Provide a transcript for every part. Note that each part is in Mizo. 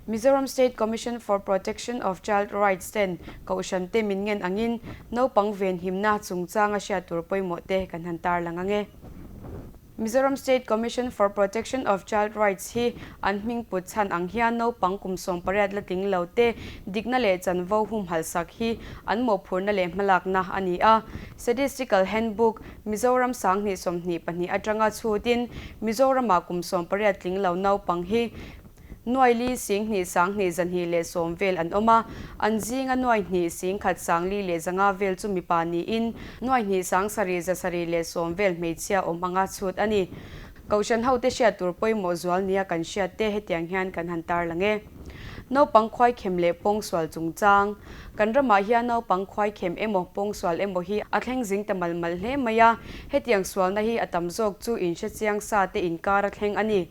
Mizoram State Commission for Protection of Child Rights ten Kohhran te min ngen angin naupang venhimna chungchanga hriat tur pawimawh te kan han tarlang ang e. Mizoram State Commission for Protection of Child Rights hi an hming put chhan ang hian naupang kum 18 la tling lo te dikna leh chanvo humhalh sak hi an mawhphurhna leh hmalakna a ni a. Statistical Handbook, Mizoram 2022 atanga chhutin Mizoramah kum 18 tling lo naupang hi Nuaili 2000 210 vel an awm a, an zinga 2000 10 405 vel chu mipa niin 2 7 710 vel hmeichhia awm anga chhut a ni. Kohhran hote hriat tur pawimawh zual nia kan hriat te hetiang hian kan han tarlang e. Naupang khuaikhem leh pawngsual chungchang. Kan ramah hian naupang khuaikhem emaw pawngsual emaw hi a thleng zing ta mal mal hle mai a, hetiang sualna hi a tam zawk chu inhre chiang sa te inkar a thleng a ni.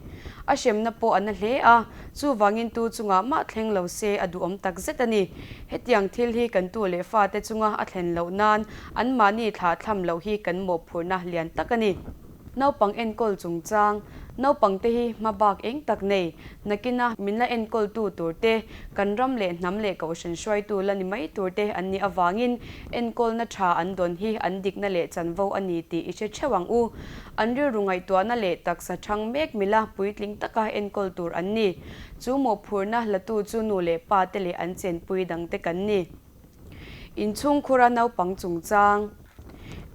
A hremna pawh a na hle a, chuvangin tu chungah mah thleng lo se a duhawm tak zet a ni. Hetiang thil hi kan tu leh fate chunga a thlen loh nan anmahni thlah thlam loh hi kan mawhphurhna lian tak a ni. Naupang enkawl chungchang, Naupangte hi hma bak eng tak nei, nakina min la enkawltu tur te, kan ram leh hnam leh kohhran hruaitu la ni mai tur te an nih avangin enkawlna tha an dawn hi an dikna leh chanvo a ni tih i hre theuh ang u. An rilru ngaihtuahna leh taksa thang mek mila puitling taka enkawl tur an ni. Chu mawhphurhna latu chu nu leh pa te leh an chenpui dangte kan ni. Inchhungkhura naupang chungchang.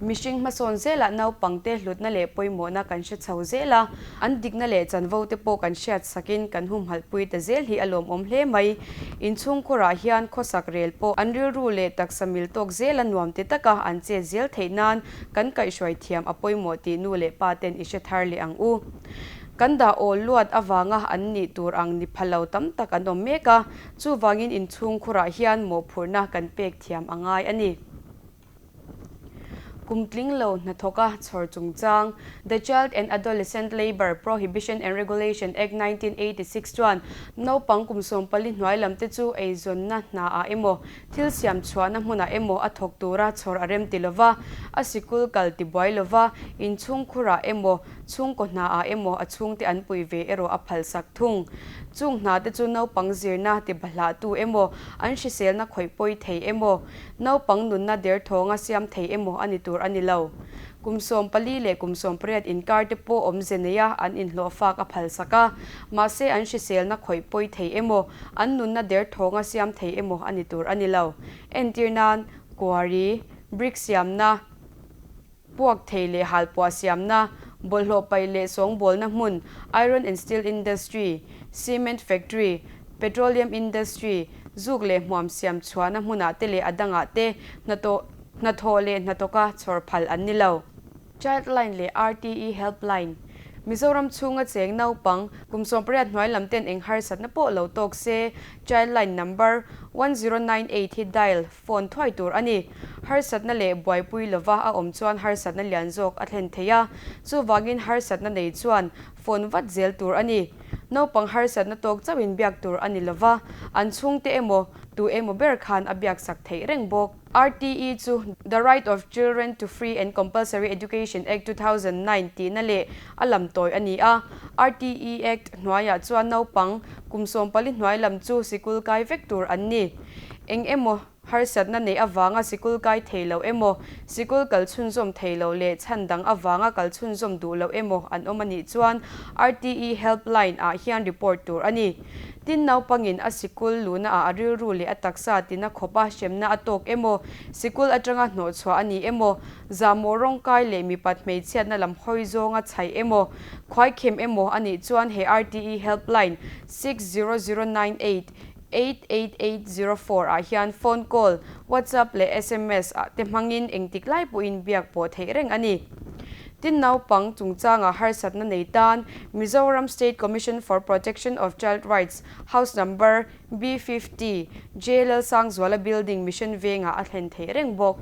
Mihring hmasawn zelah naupangte hlutna leh pawimawhna kan hre chho zel a, an dikna leh chanvo te pawh kan hriat sakin kan humhalhpui ta zel hi a lawmawm hle mai. Inchhungkhurah hian khawsak rel pawh an rilru leh taksa mil tawk zela nuam ti taka an chet zel theih nan kan kaihhruai thiam a pawimawh tih nu leh pa ten i hre thar leh ang u. Kan dah awl luat avanga an nih tur ang ni pha lo tam tak an awm mek a, chuvangin inchhungkhurah hian mawhphurhna kan pek thiam a ngai a ni. Kum tling lo hnathawka chhawr chungchang, The Child and Adolescent Labour Prohibition and Regulation Act 1986 chuan naupang kum 14 hnuai lam te chu eizawnna hnaah emaw, thil siam chhuahna hmunah emaw a thawk tura chhawr a rem ti lova, a sikul kal ti buai lova, inchhungkhurah emaw, chhungkaw hnaah emaw a chhungte an pui ve erawh a phalsak thung. Chung hna te chu naupang zirna ti bahlahtu emaw, an hriselna khawih pawi thei emaw, Naupang nunna derthawnga siam thei emaw a ni tur a ni lo. Kum 14 leh kum 18 inkar te pawh awmze neia an inhlawhfak a phalsak a, mahse an hriselna khawih pawi thei emaw, an nunna derthawnga siam thei emaw a ni tur a ni lo. Entir nan, quarry, brick siamna, puak thei leh halpuah siamna, bawlhhlawh paih leh sawngbawlna hmun, iron and steel industry, cement factory, petroleum industry, zuk leh hmuam siam chhuahna hmunah te leh a dangah te hnathawh hnathawh leh hnathawka chhawr phal an ni lo. Childline leh RTE Helpline, Mizoram chhunga cheng naupang kum 18 hnuai lam ten eng harsatna pawh lo tawk se, Childline number 1098 hi dial phone thuai tur a ni. Harsatna leh buaipui lova a awm chuan harsatna lian zawk a thlen thei a, chuvangin harsatna nei chuan phone vat zel tur a ni. Naupang harsatna tawk chauhin biak tur a ni lova, an chhungte emaw, tu emaw ber khan a biak sak theih reng bawk. RTE chu The Right of Children to Free and Compulsory Education Act 2009 tihna leh a lam tawi a ni a. RTE Act hnuaiah chuan naupang kum 14 hnuai lam chu sikul kai vek tur an ni. Eng emaw harsatna neih avanga sikul kai thei lo emaw, sikul kal chhunzawm thei lo leh chhan dang avanga kal chhunzawm duh lo emaw an awm a nih chuan RTE Helpline ah hian report tur a ni. Tin naupangin a sikul luhna ah a rilru leh a taksa tina khawp a hremna a tawk emaw, sikul atanga hnawhchhuah a ni emaw, zahmawh rawngkai leh mipat hmeichhiatna lam hawi zawnga chhaih emaw, khuaikhem emaw a nih chuan he RTE Helpline 60098 88804 ah hian phone call, WhatsApp leh sms ah te hmangin engtik lai pawhin biak pawh theih reng a ni. Tin naupang chungchanga harsatna nei tan Mizoram State Commission for Protection of Child Rights House Number B50, J Lalsangzuala Building Mission Vengah a thlen theih reng bawk.